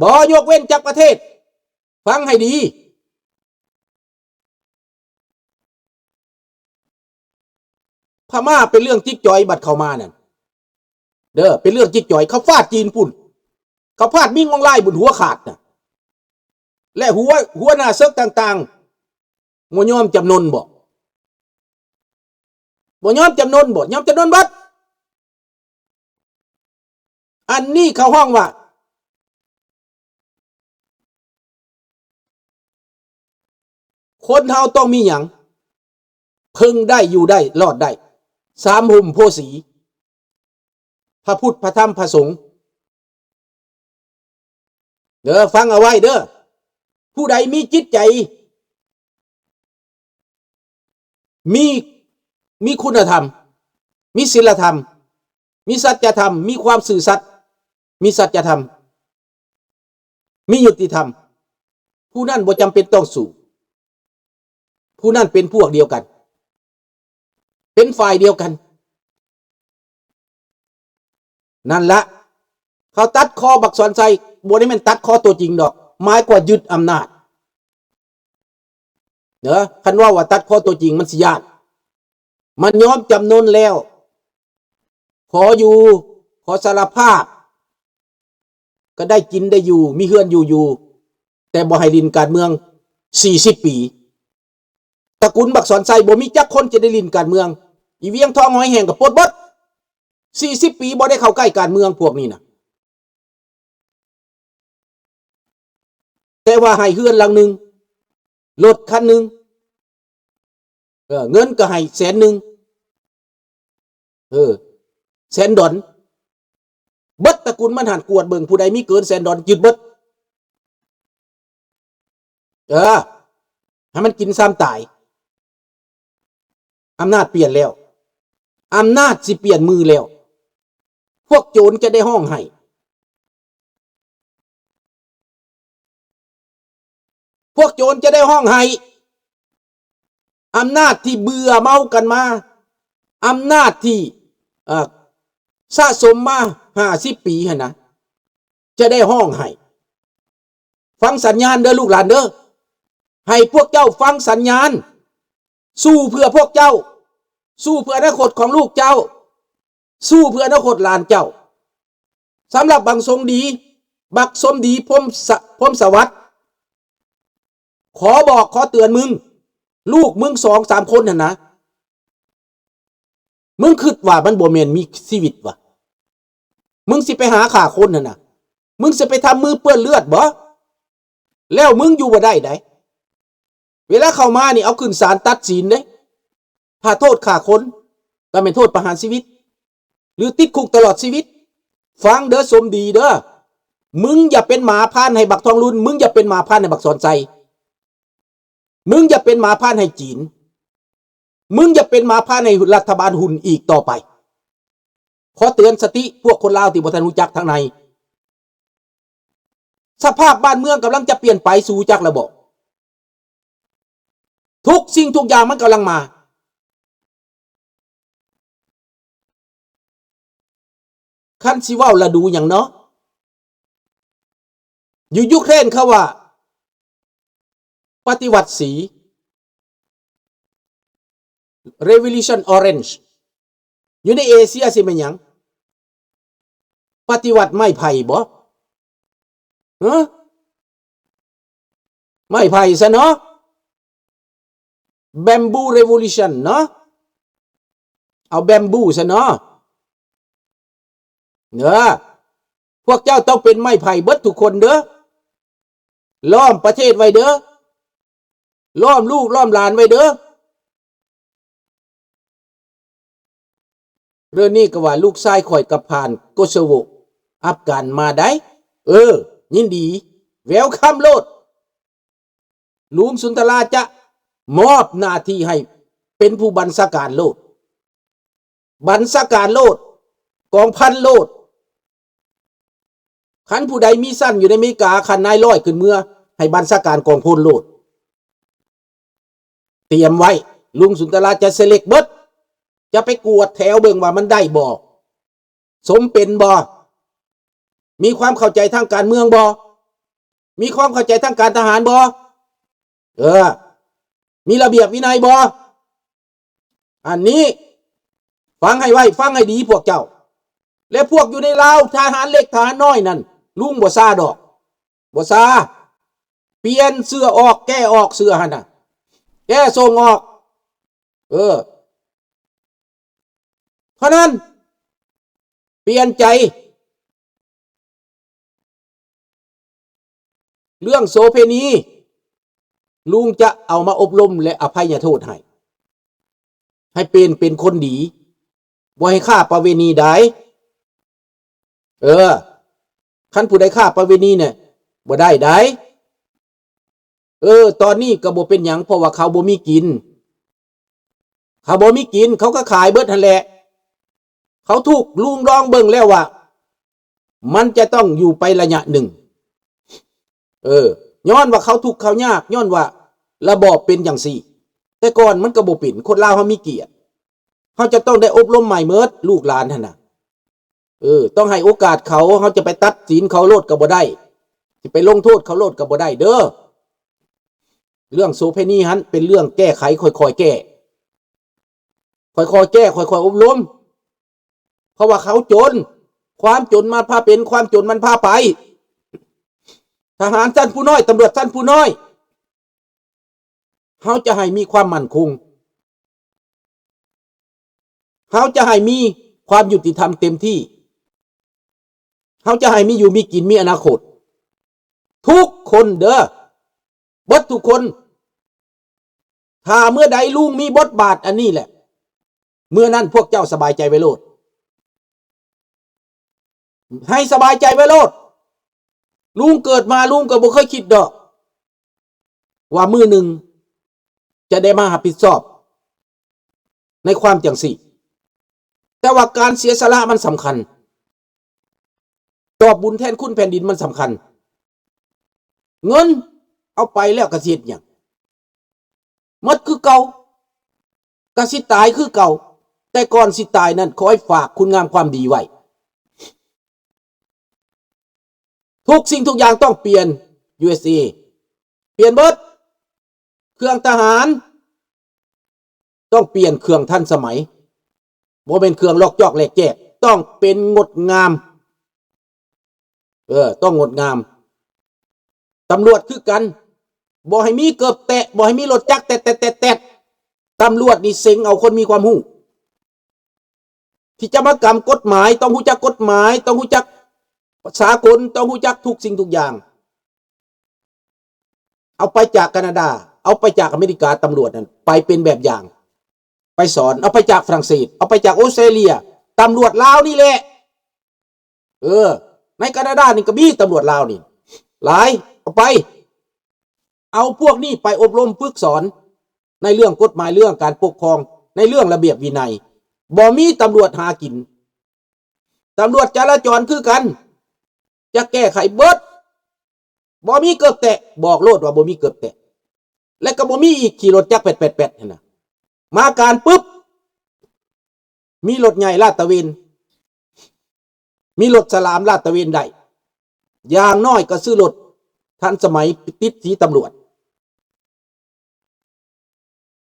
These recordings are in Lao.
ບໍ່ ຍົກເວັ້ນຈັກປະເທດ. ຟັງໃຫ້ດີ. ພະມ້າເປັນເລື່ອງຈິກຈອຍ ບັດເຂົ້າມານັ້ນເດີ ເປັນເລື່ອງຈິກຈອຍ. ເຂົາຟາດຈີນພຸ້ນ ເຂົາຟາດມິນອອງລາຍບຸນ ຫົວຂາດນະ ແລະ ຫົວ ຫົວໜ້າເສິກຕ່າງໆ ບໍ່ຍອມຈຳນົນບໍ? ບໍ່ຍອມຈຳນົນບໍ? ຍອມຈຳນົນເບິດ. ອັນນີ້ເຂົາຮ້ອງວ່າ ຄົນເຮົາຕ້ອງມີຫຍັງ? ເພິ່ງໄດ້ ຢູ່ໄດ້ ລອດໄດ້ ສາມຮົ່ມໂພສີ ພະພຸດ ພະທຳ ພະສົງ. ເດີ ຟັງເອົາໄວ້ເດີ ຜູ້ໃດມີຈິດໃຈ ມີ ມີຄຸນນະທຳ ມີສິນລະທຳ ມີສັດຈະທຳ ມີຄວາມຊື່ສັດ ມີສັດຈະທຳ ມີຍຸຕິທຳ ຜູ້ນັ້ນບໍ່ຈຳເປັນຕ້ອງສູ້. ຜູ້ນັ້ນເປັນພວກດຽວກັນ ເປັນຝ່າຍດຽວກັນ. ນັ້ນລະ ເຂົາຕັດຄໍບັກສອນໄຊ ບໍ່ໄດ້ແມ່ນຕັດຄໍຕົວຈິງດອກ ໝາຍກວ່າຍຶດອຳນາດເດີ. ຄັນເວົ້າວ່າຕັດຄໍຕົວຈິງ ມັນຊິຢ້ານ. ມັນຍອມຈຳນົນແລ້ວ ຂໍຢູ່ ຂໍສາລະພາບ ກໍໄດ້ກິນໄດ້ຢູ່ ມີເຮືອນຢູ່ຢູ່ ແຕ່ບໍ່ໃຫ້ຫຼິ້ນການເມືອງສີ່ສິບປີ. ຕະກຸນບັກສອນໄຊບໍ່ມີຈັກຄົນຈະໄດ້ຫຼິ້ນການເມືອງ. ອີວຽງທອງ ຫອຍແຫ້ງກໍປົດເບິດ. ສີ່ສິບປີບໍ່ໄດ້ເຂົ້າໃກ້ການເມືອງພວກນີ້ນະ. ແຕ່ວ່າໃຫ້ເຮືອນຫຼັງໜຶ່ງ ລົດຄັນໜຶ່ງ ເອີ ເງິນກໍໃຫ້ແສນໜຶ່ງ ເອີ ແສນດອນ. ເບິດຕະກຸນມັນຫັ້ນ ກວດເບິ່ງ ຜູ້ໃດມີເກີນແສນດອນ ຍຶດເບິດ. ເອີ ໃຫ້ມັນກິນຊຳຕາຍ. ອຳນາດປ່ຽນແລ້ວ ອຳນາດຊິປ່ຽນມືແລ້ວ. ພວກໂຈນຈະໄດ້ຮ້ອງໄຫ້ ພວກໂຈນຈະໄດ້ຮ້ອງໄຫ້. ອຳນາດທີ່ເບື່ອເມົາກັນມາ ອຳນາດທີ່ ເອີ ສະສົມມາຫ້າສິບປີຫັ້ນນະ ຈະໄດ້ຮ້ອງໄຫ້. ຟັງສັນຍານເດີລູກຫຼານເດີ ໃຫ້ພວກເຈົ້າຟັງສັນຍານ. ສູ້ເພື່ອພວກເຈົ້າ ສູ້ເພື່ອອະນາຄົດຂອງລູກເຈົ້າ ສູ້ເພື່ອອະນາຄົດຫຼານເຈົ້າ. ສຳລັບບັກສົມດີ ບັກສົມດີ ພົມສະ ພົມສະຫວັດ ຂໍບອກຂໍເຕືອນມຶງ ລູກມຶງສອງສາມຄົນຫັ້ນນະ ມຶງຄິດວ່າມັນບໍ່ແມ່ນມີຊີວິດຫວາ? ມຶງຊິໄປຫາຂ້າຄົນຫັ້ນນະ ມຶງຊິໄປທຳມືເປື້ອນເລືອດບໍ? ແລ້ວມຶງຢູ່ບໍ່ໄດ້ໃດ. ເວລາເຂົ້າມານີ້ ເອົາຂຶ້ນສານຕັດສິນເດ້. ຖ້າໂທດຂ້າຄົນ ກໍແມ່ນໂທດປະຫານຊີວິດ ຫຼືຕິດຄຸກຕະຫຼອດຊີວິດ. ຟັງເດີ ສົມດີເດີ ມຶງຢ່າເປັນໝາພານໃຫ້ບັກທອງລຸນ ມຶງຢ່າເປັນໝາພານໃຫ້ບັກສອນໄຊ ມຶງຢ່າເປັນໝາພານໃຫ້ຈີນ ມຶງຢ່າເປັນໝາພານໃຫ້ລັດຖະບານຫຸ່ນອີກຕໍ່ໄປ. ຂໍເຕືອນສະຕິພວກຄົນລາວທີ່ບໍ່ທັນຮູ້ຈັກທາງໃນ. ສະພາບບ້ານເມືອງກຳລັງຈະປ່ຽນໄປ ຮູ້ຈັກແລ້ວບໍ່? ທຸກສິ່ງທຸກຢ່າງມັນກຳລັງມາ. ຄັນຊິເວົ້າລະດູຫຍັງເນາະ? ຢູ່ຢູເຄຣນເຂົາວ່າປະຕິວັດສີ Revolution Orange. ຢູ່ໃນເອເຊຍຊິແມ່ນຫຍັງ? ປະຕິວັດໄມ້ໄຜ່ບໍ? ຮະ? ໄມ້ໄຜ່ຊະເນາະ? Bamboo Revolution ເນາະ? ເອົາ Bamboo ຊະເນາະ? ເດີ ພວກເຈົ້າຕ້ອງເປັນໄມ້ໄຜ່ເບິດທຸກຄົນເດີ. ລ້ອມປະເທດໄວ້ເດີ. ລ້ອມລູກລ້ອມຫຼານໄວ້ເດີ. ເລື່ອງນີ້ກໍວ່າລູກຊາຍຂ້ອຍກັບຜ່ານໂກໂຊໂວ ອັຟການມາໄດ໋. ເອີ ຍິນດີ welcome ໂລດ. ລຸງສຸນທະລາຈະມອບໜ້າທີ່ໃຫ້ເປັນຜູ້ບັນຊາການໂລດ. ບັນຊາການໂລດ. ກອງພັນໂລດ. ຄັນຜູ້ໃດມີຊັ້ນຢູ່ໃນອາເມລິກາ ຂັ້ນນາຍຮ້ອຍຂຶ້ນເມືອ ໃຫ້ບັນຊາການກອງພົນໂລດ. ຕຽມໄວ້ ລຸງສຸນທະລາຈະ select ເບິດ. ຈະໄປກວດແຖວເບິ່ງວ່າມັນໄດ້ບໍ່? ສົມເປັນບໍ່? ມີຄວາມເຂົ້າໃຈທາງການເມືອງບໍ່? ມີຄວາມເຂົ້າໃຈທາງການທະຫານບໍ່? ເອີ ມີລະບຽບວິໄນບໍ່? ອັນນີ້ຟັງໃຫ້ໄວ, ຟັງໃຫ້ດີພວກເຈົ້າ ແລະ ພວກຢູ່ໃນລາວ, ທະຫານເລັກທະຫານນ້ອຍນັ້ນ, ລຸງບໍ່ຊ້າດອກ, ບໍ່ຊ້າ. ປ່ຽນເສື້ອອອກ, ແກ້ອອກເສື້ອຫັ້ນນະ, ແກ້ສົ່ງອອກ. ເອີ ເທົ່ານັ້ນ, ປ່ຽນໃຈ. ເລື່ອງໂສເພນີ ລຸງຈະເອົາມາອົບຮົມ ແລະ ອະໄພຍະໂທດໃຫ້, ໃຫ້ເປັນ, ເປັນຄົນດີ, ບໍ່ໃຫ້ຄ້າປະເວນີໄດ໋. ເອີ ຄັນຜູ້ໃດຄ້າປະເວນີນີ້ ບໍ່ໄດ້ໄດ໋. ເອີ ຕອນນີ້ກໍບໍ່ເປັນຫຍັງ, ເພາະວ່າເຂົາບໍ່ມີກິນ, ເຂົາບໍ່ມີກິນ, ເຂົາກໍຂາຍເບິດຫັ້ນແຫຼະ. ເຂົາທຸກ, ລຸງລອງເບິ່ງແລ້ວວ່າ ມັນຈະຕ້ອງຢູ່ໄປໄລຍະໜຶ່ງ. ເອີ ຍ້ອນວ່າເຂົາທຸກເຂົາຍາກ, ຍ້ອນວ່າລະບອບເປັນຈັ່ງຊີ້. ແຕ່ກ່ອນມັນກໍບໍ່ເປັນ, ຄົນລາວເຮົາມີກຽດ, ເຮົາຈະຕ້ອງໄດ້ອົບຮົມໃໝ່ໝົດ, ລູກຫຼານຫັ້ນນະ. ເອີ ຕ້ອງໃຫ້ໂອກາດເຂົາ, ເຮົາຈະໄປຕັດສິນເຂົາໂລດກໍບໍ່ໄດ້, ຊິໄປລົງໂທດເຂົາໂລດກໍບໍ່ໄດ້ເດີ. ເລື່ອງໂສເພນີຫັ້ນເປັນເລື່ອງແກ້ໄຂ, ຄ່ອຍໆແກ້, ຄ່ອຍໆແກ້, ຄ່ອຍໆອົບຮົມ. ເພາະວ່າເຂົາຈົນ, ຄວາມຈົນມັນພາເປັນ, ຄວາມຈົນມັນພາໄປ. ທະຫານຊັ້ນຜູ້ນ້ອຍ, ຕຳຫຼວດຊັ້ນຜູ້ນ້ອຍ, ເຮົາຈະໃຫ້ມີຄວາມໝັ້ນຄົງ, ເຮົາຈະໃຫ້ມີຄວາມຍຸຕິທຳເຕັມທີ່, ເຮົາຈະໃຫ້ມີຢູ່ມີກິນ, ມີອະນາຄົດ, ທຸກຄົນເດີ, ເບິດທຸກຄົນ. ຖ້າເມື່ອໃດລຸງມີບົດບາດອັນນີ້ແຫຼະ, ເມື່ອນັ້ນພວກເຈົ້າສະບາຍໃຈໄວ້ໂລດ, ໃຫ້ສະບາຍໃຈໄວ້ໂລດ. ລຸງເກີດມາ, ລຸງກໍບໍ່ເຄີຍຄິດດອກ ວ່າມື້ໜຶ່ງຈະໄດ້ມາຮັບຜິດຊອບໃນຄວາມຈັ່ງຊີ້. ແຕ່ວ່າການເສຍສະຫຼະມັນສຳຄັນ, ຕອບບຸນແທນຄຸນແຜ່ນດິນມັນສຳຄັນ. ເງິນເອົາໄປແລ້ວກໍຊິເຮັດຫຍັງ? ໝົດຄືເກົ່າ, ກໍຊິຕາຍຄືເກົ່າ. ແຕ່ກ່ອນຊິຕາຍນັ້ນ ຂໍໃຫ້ຝາກຄຸນງາມຄວາມດີໄວ້. ທຸກສິ່ງທຸກຢ່າງຕ້ອງປ່ຽນ, ຢູເອສເອ ປ່ຽນເບິດ. ເຄື່ອງທະຫານ ຕ້ອງປ່ຽນເຄື່ອງທັນສະໄໝ, ບໍ່ແມ່ນເຄື່ອງລອກຈອກແລກແຈກ, ຕ້ອງເປັນງົດງາມ. ເອີ ຕ້ອງງົດງາມ. ຕຳຫຼວດຄືກັນ, ບໍ່ໃຫ້ມີເກີບແຕະ, ບໍ່ໃຫ້ມີລົດຈັກແຕະໆ. ຕຳຫຼວດນີ້ເສັງເອົາຄົນມີຄວາມຮູ້. ທີ່ຈະມາກຳກົດໝາຍ, ຕ້ອງຮູ້ຈັກກົດໝາຍ, ຕ້ອງຮູ້ຈັກສາກົນ, ຕ້ອງຮູ້ຈັກທຸກສິ່ງທຸກຢ່າງ. ເອົາໄປຈາກການາດາ, ເອົາໄປຈາກອາເມລິກາ, ຕຳຫຼວດນັ້ນໄປເປັນແບບຢ່າງ, ໄປສອນ, ເອົາໄປຈາກຝຣັ່ງເສດ, ເອົາໄປຈາກອົດສະຕຣາເລຍ, ຕຳຫຼວດລາວນີ້ແຫຼະ. ເອີ ໃນການາດານີ້ກໍມີຕຳຫຼວດລາວນີ້ຫຼາຍ, ເອົາໄປ, ເອົາພວກນີ້ໄປອົບຮົມຝຶກສອນໃນເລື່ອງກົດໝາຍ, ເລື່ອງການປົກຄອງ, ໃນເລື່ອງລະບຽບວິໄນ. ບໍ່ມີຕຳຫຼວດຫາກິນ, ຕຳຫຼວດຈະລາຈອນຄືກັນ, ຈະແກ້ໄຂເບິດ. ບໍ່ມີເກີບແຕະ, ບອກໂລດວ່າບໍ່ມີເກີບແຕະ. ແລະກໍບໍ່ມີອີກ, ຂີ່ລົດຈັກແປດໆໆຫັ້ນນະ. ມາການປຶບ, ມີລົດໃຫຍ່ລາດຕະເວນ, ມີລົດສະຫຼາມລາດຕະເວນໄດ້. ຢ່າງໜ້ອຍກໍຊື້ລົດທັນສະໄໝ, ຕິດສີຕຳຫຼວດ.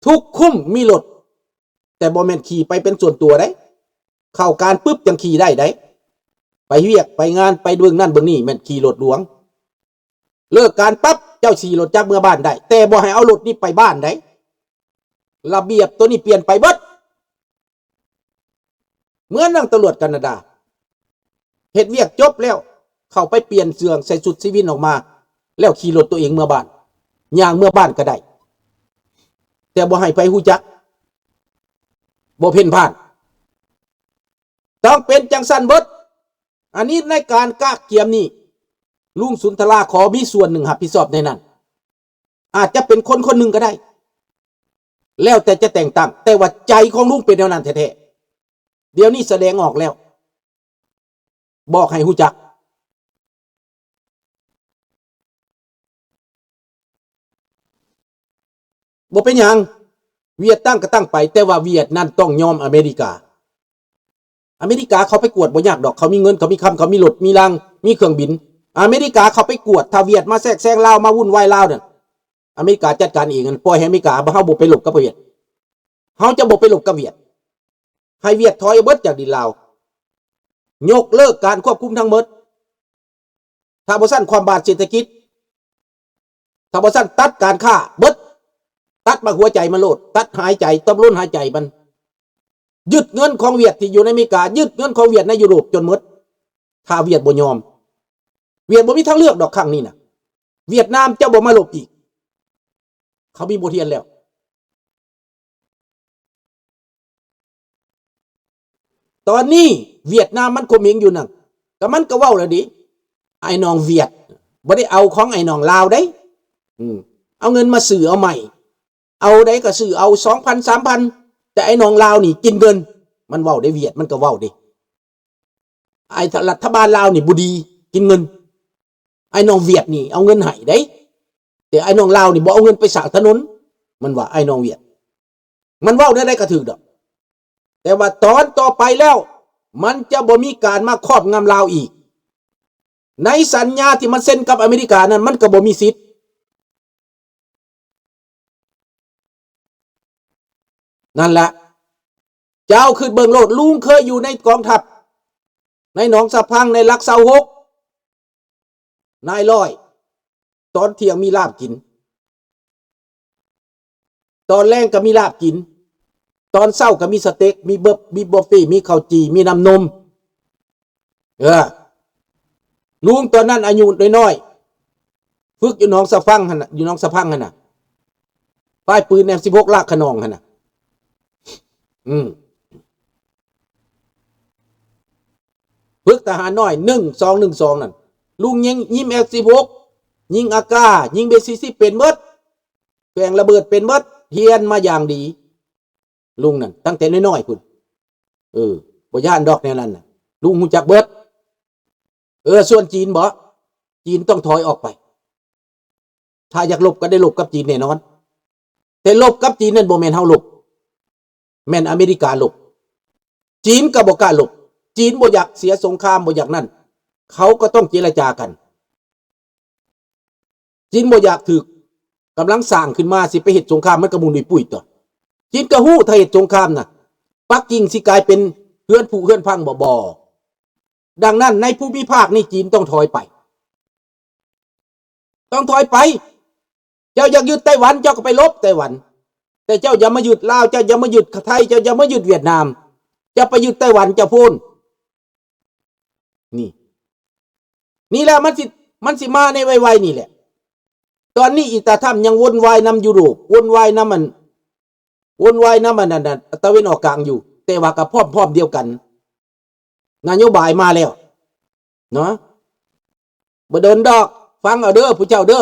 ທຸກຄຸ້ມມີລົດ, ແຕ່ບໍ່ແມ່ນຂີ່ໄປເປັນສ່ວນຕົວໃດ໋. ເຂົ້າການປຶບຈັ່ງຂີ່ໄດ້ໃດ໋. ໄປວຽກໄປງານ, ໄປເບິ່ງນັ້ນເບິ່ງນີ້, ແມ່ນຂີ່ລົດຫຼວງ. ເລີກການປັບ, ເຈົ້າຂີ່ລົດຈັກເມືອບ້ານໄດ້, ແຕ່ບໍ່ໃຫ້ເອົາລົດນີ້ໄປບ້ານໃດ໋. ລະບຽບໂຕນີ້ປ່ຽນໄປເບິດ. ເໝືອນນາງຕຳຫຼວດການາດາ, ເຮັດວຽກຈົບແລ້ວ, ເຂົ້າໄປປ່ຽນເສື້ອ, ໃສ່ຊຸດຊີວິນອອກມາ, ແລ້ວຂີ່ລົດຕົວເອງເມືອບ້ານ, ຍ່າງເມືອບ້ານກໍໄດ້, ແຕ່ບໍ່ໃຫ້ໃຜຮູ້ຈັກ, ບໍ່ເພນພານ. ຕ້ອງເປັນຈັ່ງຊັ້ນເບິດ. ອັນນີ້ໃນການກະກຽມນີ້, ລຸງສຸນທະລາຂໍມີສ່ວນໜຶ່ງຮັບຜິດຊອບໃນນັ້ນ. ອາດຈະເປັນຄົນຄົນໜຶ່ງກໍໄດ້, ແລ້ວແຕ່ຈະແຕ່ງຕັ້ງ, ແຕ່ວ່າໃຈຂອງລຸງເປັນແນວນັ້ນແທ້ໆ. ດຽວນີ້ສະແດງອອກແລ້ວ, ບອກໃຫ້ຮູ້ຈັກ. ບໍ່ເປັນຫຍັງ, ຫວຽດຕັ້ງກໍຕັ້ງໄປ, ແຕ່ວ່າຫວຽດນັ້ນຕ້ອງຍອມອາເມລິກາ. ອາເມລິກາເຂົາໄປກວດບໍ່ຍາກດອກ, ເຂົາມີເງິນ, ເຂົາມີຄຳ, ເຂົາມີລົດ, ມີລາງ, ມີເຄື່ອງບິນ. ອາເມລິກາເຂົ້າໄປກວດ ຖ້າຫວຽດມາແຊກແຊງລາວ ມາວຸ່ນວາຍລາວນັ້ນ ອາເມລິກາຈັດການເອງ ປ່ອຍໃຫ້ອາເມລິກາ ເຮົາບໍ່ໄປລົບກັບຫວຽດ ເຮົາຈະບໍ່ໄປລົບກັບຫວຽດ ໃຫ້ຫວຽດຖອຍເບິດຈາກດິນລາວ ຍົກເລີກການຄວບຄຸມທັງໝົດ ຖ້າບໍ່ຊັ້ນຄວ່ຳບາດເສດຖະກິດ ຖ້າບໍ່ຊັ້ນຕັດການຄ້າເບິດ ຕັດໝາກຫົວໃຈມັນໂລດ ຕັດຫາຍໃຈ ຕັດລົມຫາຍໃຈມັນ ຍຶດເງິນຂອງຫວຽດທີ່ຢູ່ໃນອາເມລິກາ ຍຶດເງິນຂອງຫວຽດໃນຢູໂຣບຈົນໝົດ ຖ້າຫວຽດບໍ່ຍອມ ຫວຽດບໍ່ມີທາງເລືອກດອກຄັ້ງນີ້ນະ ຫວຽດນາມຈະບໍ່ມາລົບອີກ ເຂົາມີບົດຮຽນແລ້ວ. ຕອນນີ້ຫວຽດນາມມັນຂົ່ມເຫງຢູ່ນັ້ນ ກໍມັນກໍເວົ້າແລ້ວເດ ອ້າຍນ້ອງຫວຽດ ບໍ່ໄດ້ເອົາຂອງອ້າຍນ້ອງລາວເດ້ ອືມ ເອົາເງິນມາຊື້ເອົາໃໝ່ ເອົາໃດກໍຊື້ເອົາ ສອງພັນ ສາມພັນ ແຕ່ອ້າຍນ້ອງລາວນີ້ກິນເງິນ ມັນເວົ້າເດ້ ຫວຽດມັນກໍເວົ້າເດ້ ອ້າຍ ລັດຖະບານລາວນີ້ບໍ່ດີ ກິນເງິນ ອ້າຍນ້ອງຫວຽດນີ້ເອົາເງິນໃຫ້ເດ້ ແຕ່ອ້າຍນ້ອງລາວນີ້ບໍ່ເອົາເງິນໄປສ້າງຖະໜົນ ມັນວ່າອ້າຍນ້ອງຫວຽດ ມັນເວົ້າແນວໃດກໍຖືກດອກ ແຕ່ວ່າຕອນຕໍ່ໄປແລ້ວ ມັນຈະບໍ່ມີການມາຄອບງຳລາວອີກ ໃນສັນຍາທີ່ມັນເຊັນກັບອາເມລິການັ້ນ ມັນກໍບໍ່ມີສິດ ນັ້ນລະ ເຈົ້າຄິດເບິ່ງໂລດ ລຸງເຄີຍຢູ່ໃນກອງທັບ ໃນໜອງສະພັງ ໃນຫຼັກຊາວຫົກ ນາຍຮ້ອຍ ຕອນທ່ຽງມີລາບກິນ ຕອນແລງກໍມີລາບກິນ ຕອນເຊົ້າກໍມີສະເຕັກ ມີເບິບ ມີບັບເຟ ມີເຂົ້າຈີ່ ມີນ້ຳນົມ ເອີ ລຸງຕອນນັ້ນອາຍຸນ້ອຍໆ ຝຶກຢູ່ໜອງສະພັງຫັ້ນນະ ຢູ່ໜອງສະພັງຫັ້ນນະ ປ້າຍປືນເອັມສິບຫົກ ລາກຂະໜອງຫັ້ນນະ ອືມ ຝຶກທະຫານນ້ອຍ ໜຶ່ງສອງໜຶ່ງສອງ ນັ້ນ ລຸງຍິງ ຍິງເອັມສິບຫົກ ຍິງອາກາ ຍິງເບສີ່ສິບເປັນເບິດ ແຂວງລະເບີດເປັນເບິດ ຮຽນມາຢ່າງດີ ລຸງນັ້ນ ຕັ້ງແຕ່ນ້ອຍໆພຸ້ນ ເອີ ບໍ່ຢ້ານດອກແນວນັ້ນນະ ລຸງຮູ້ຈັກເບິດ ເອີ ສ່ວນຈີນບໍ ຈີນຕ້ອງຖອຍອອກໄປ ຖ້າຢາກລົບກໍໄດ້ລົບກັບຈີນແນ່ນອນ ແຕ່ລົບກັບຈີນນັ້ນບໍ່ແມ່ນເຮົາລົບ ແມ່ນອາເມລິກາລົບ ຈີນກໍບໍ່ກ້າລົບ ຈີນບໍ່ຢາກເສຍສົງຄາມ ບໍ່ຢາກນັ້ນ ເຂົາກໍຕ້ອງເຈລະຈາກັນ ຈີນບໍ່ຢາກຖືກກຳລັງສ້າງຂຶ້ນມາ ຊິໄປເຮັດສົງຄາມ ມັນກໍໝູນອຸຍປຸ້ຍຕົວະ ຈີນກໍຮູ້ ຖ້າເຮັດສົງຄາມນະ ປັກກິ່ງຊິກາຍເປັນເຮືອນຜຸເຮືອນພັງບໍ ບໍ່ ດັ່ງນັ້ນໃນພູມິພາກນີ້ ຈີນຕ້ອງຖອຍໄປ ຕ້ອງຖອຍໄປ ເຈົ້າຢາກຍຶດໄຕ້ຫວັນ ເຈົ້າກໍໄປລົບໄຕ້ຫວັນ ແຕ່ເຈົ້າຢ່າມາຍຶດລາວ ເຈົ້າຢ່າມາຍຶດໄທ ເຈົ້າຢ່າມາຍຶດຫວຽດນາມ ເຈົ້າໄປຍຶດໄຕ້ຫວັນ ເຈົ້າໂພນ ນີ້ ນີ້ແຫຼະ ມັນຊິ ມັນຊິມາໃນໄວໆນີ້ແຫຼະ ຕອນນີ້ອີຕາທຳຍັງວົນວາຍນຳຢູໂຣບ ວົນວາຍນຳອັນ ວົນວາຍນຳອັນນັ້ນ ຕາເວັນອອກກາງຢູ່ ແຕ່ວ່າກໍພ້ອມໆດຽວກັນ ນະໂຍບາຍມາແລ້ວເນາະ ບໍ່ດົນດອກ ຟັງເອົາເດີຜູ້ເຈົ້າເດີ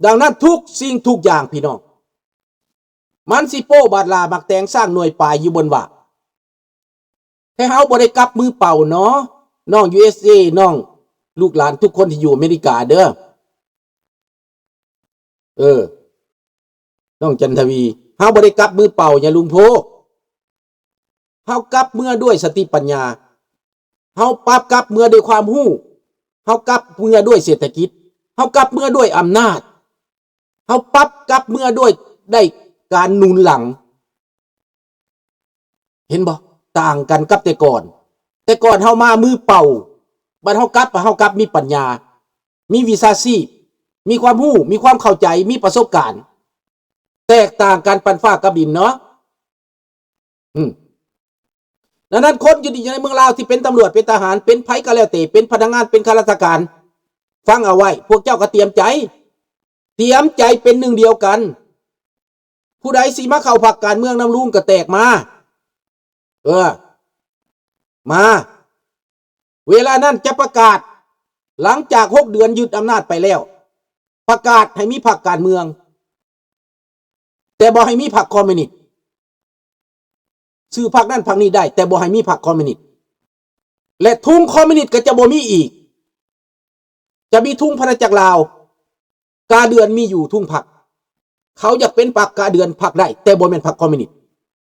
ດັ່ງນັ້ນທຸກສິ່ງທຸກຢ່າງພີ່ນ້ອງ ມັນຊິໂປ້ບາດຫຼ້າໝາກແຕງສ້າງໜ່ວຍປາຍຢູ່ບົນວ່າ ແຕ່ເຮົາບໍ່ໄດ້ກັບມືເປົ່າເນາະ ນ້ອງ ຢູເອສເອ ນ້ອງ ລູກຫຼານທຸກຄົນທີ່ຢູ່ອາເມລິກາເດີ ເອີ ນ້ອງຈັນທະວີ ເຮົາບໍ່ໄດ້ກັບມືເປົ່າຫຍັງລຸງໂພ ເຮົາກັບເມືອດ້ວຍສະຕິປັນຍາ ເຮົາປັບກັບເມືອດ້ວຍຄວາມຮູ້ ເຮົາກັບເມືອດ້ວຍເສດຖະກິດ ເຮົາກັບເມືອດ້ວຍອຳນາດ ເຮົາປັບກັບເມືອດ້ວຍໄດ້ການໜູນຫຼັງ ເຫັນບໍ່? ຕ່າງກັນກັບແຕ່ກ່ອນ ແຕ່ກ່ອນເຮົາມາມືເປົ່າ ບັດເຮົາກັບ ເຮົາກັບມີປັນຍາ ມີວິຊາຊີບ ມີຄວາມຮູ້ ມີຄວາມເຂົ້າໃຈ ມີປະສົບການ ແຕກຕ່າງກັນປານຟ້າກັບດິນເນາະ ອືມ ດັ່ງນັ້ນຄົນຢູ່ ຢູ່ໃນເມືອງລາວທີ່ເປັນຕຳຫຼວດ ເປັນທະຫານ ເປັນໃຜກໍແລ້ວແຕ່ ເປັນພະນັກງານ ເປັນຂ້າລາຊະການ ຟັງເອົາໄວ້ ພວກເຈົ້າກໍຕຽມໃຈ ຕຽມໃຈເປັນໜຶ່ງດຽວກັນ ຜູ້ໃດຊິມາເຂົ້າພັກການເມືອງນຳລຸງກໍແຕກມາ ເອີ ມາ ເວລານັ້ນຈະປະກາດ ຫຼັງຈາກຫົກເດືອນຍຶດອຳນາດໄປແລ້ວ ປະກາດໃຫ້ມີພັກການເມືອງ ແຕ່ບໍ່ໃຫ້ມີພັກຄອມມິວນິດ ຊື່ພັກນັ້ນພັກນີ້ໄດ້ ແຕ່ບໍ່ໃຫ້ມີພັກຄອມມິວນິດ ແລະ ທຸງຄອມມິວນິດກໍຈະບໍ່ມີອີກ ຈະມີທຸງພະນາຈັກລາວ ກາເດືອນມີຢູ່ທຸງພັກ ເຂົາຢາກເປັນພັກກາເດືອນພັກໄດ້ ແຕ່ບໍ່ແມ່ນພັກຄອມມິວນິດ